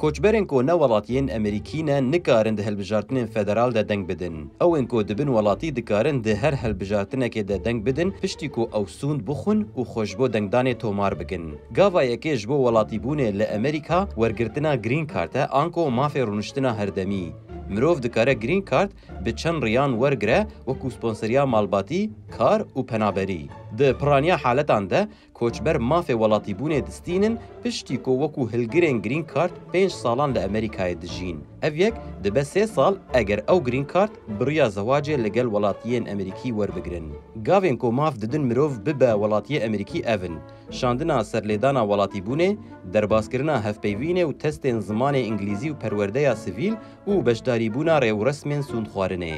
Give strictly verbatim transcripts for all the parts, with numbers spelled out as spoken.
Koçberên ku ne welatiyên Amerîkî ne, nikarin di hilbijartinên federal de deng bidin. Ew ên ku di bin welatî dikarin di her hilbijartinekê de deng bidin, piştî ku ew sûnd bixwin û xwe ji bo dengdanê tomar bikin. Gava yekê ji bo welatîbûnê li Amerîka wergirtina Green Card e, anko mafê rûniştina herdemî. Mirov dikare Green Card bi çend riyan wergire, wekû sponseriya malbatî, kar û penaberî. Di piraniya haletan de, koçber mafê welatîbûnê distînin, piştî ku wekû hilgirên Green Card pênc salan li Amerîkayê dijîn. Ev yek dibe sê sal, eger ew Green Card bi riya zewacê li gel welatiyên Amerîkî werbigirin. Gavên ku maf didin mirov bibe welatiyê Amerîkî ev in: şandina serlêdana welatîbûnê, derbaskirina hevpeyvînê û testên zimanê îngilîzî û perwerdeya sivîl û beşdarîbûna rêwresmên sûndxwarinê.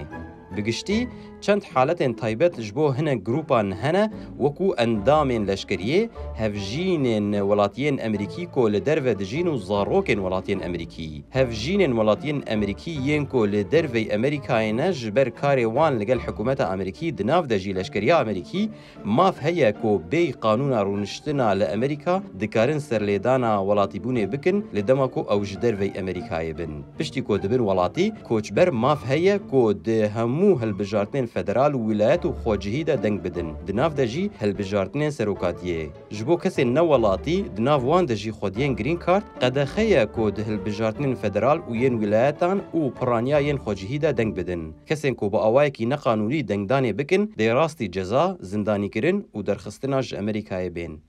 Bi giştî, çend haletên taybet ji bo hinek grûpan hene, wekû endamên leşkeriyê, hevjînên welatiyên Amerîkî ku li derve dijîn û zarokên welatiyên Amerîkî. Hevjînên welatiyên Amerîkî yên ku li derveyî Amerîkayê ne, ji ber karê wan li gel hikûmeta Amerîkî, di nav de jî leşkeriya Amerîkî, maf heye ku bêyî qanûna rûniştina li Amerîka dikarin serlêdana welatîbûnê bikin, li dema ku ew ji derveyî Amerîkayê bin. Piştî ku dibin welatî, koçber maf heye ku di hemû hilbijartinên federal, wîlayet û xwecihî de deng bidin, di nav de jî hilbijartinên serokatiyê. Ji bo kesên ne welatî, di nav wan de jî xwediyên Green Card, qedexe ye ku di hilbijartinên federal û yên wîlayetan û piraniya yên xwecihî de deng bidin. Kesên ku bi awayekî neqanûnî dengdanê bikin, dê rastî ceza, zindanîkirin û derxistina ji Amerîkayê bên.